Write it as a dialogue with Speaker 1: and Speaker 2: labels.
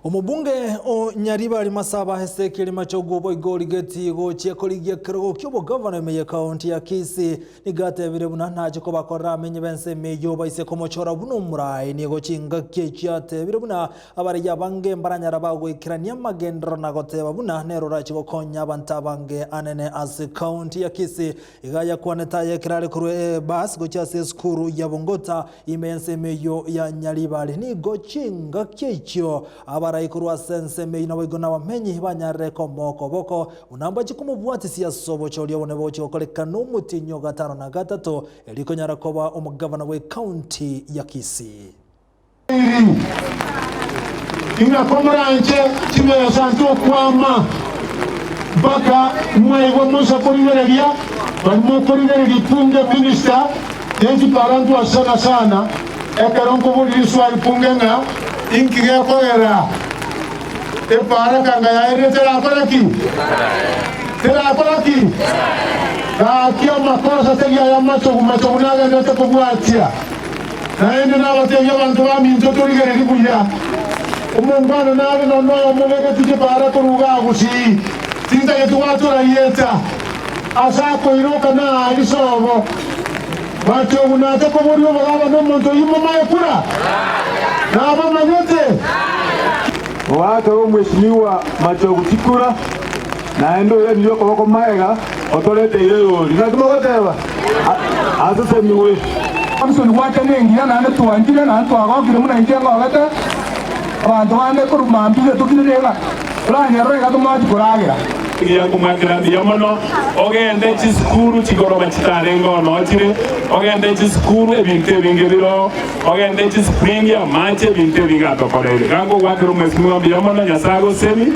Speaker 1: Omobunge o Nyaribari Masaba Ezekiel Machogu boigo origetie gochia korigia ekerogo ki'obogavana ime y'ekaunti ya Kisii nigo atebire buna nache kobakorera amenye b'ensemo eyio baise komochora buna omorai. Nigo chingaki echio atebire buna abarei abange mbaranyara bagoikerania amagenderero na goteba buna nere orache gokonya abanto abange anene ase ekaunti ya Kisii. Iga yakwanete aya ekero are korwa ebus gochia ase esukuru ya Bongota Ime y'ensemo eyio ya Nyaribari nigo chingaki echio abarai korwa ase ensemo eyio naboigo nabamenyi banyarire komoa okoboko, buna mbachie komobwatisia ase obochori obonene bogochia gokorekana omotienyi o gatano na gatato, erio konyara koba omogavana bw'ecounty ya Kisii.
Speaker 2: Iri, ing'a komoranche chibesa ntokwama mpaka mwaigwa Musa korigereria, bari mokorigereria punge minister nechipara ntwasana sana ekero nkoboria riswali punge ng'a inki gekogera epara kanga yaerire terakora ki? Terakora ki? Gaki amakosa tari aya machogu machogu nagenderete kobwatia. Naende nabateebie abanto baminto, Torigererie buya, omongwana nare nonya noyomo obegeti chipara korwa igaa gusii, tintageti gwatora rieta ase akoiroka na aria sobo. Bachogwa nacha koboria obogaba nomonto oyio momae kura? Nabamanyete?
Speaker 3: Oakere omweshimiwa Machogu chikura, naende oiranirie okoboko magega otoreteire erori. Naki mogoteba? Asesenigwe.
Speaker 4: Samson gwacha nengiya naende twanchire naende twagokire buna inche ngogete abanto bande korwa mambia getokire niga oranyerore iga tomachi koragera.
Speaker 5: Ngiya nkomwakera mbuya mono, ogende chisukuru chigoroba chitarenge ono chire, ogende chisukuru ebinto ebinge biroo, ogende chisipringi, amache, ebinto ebinge atokoreire. Iga nkogwakera omwesimigwa mbuya mono, Nyasae agosemi.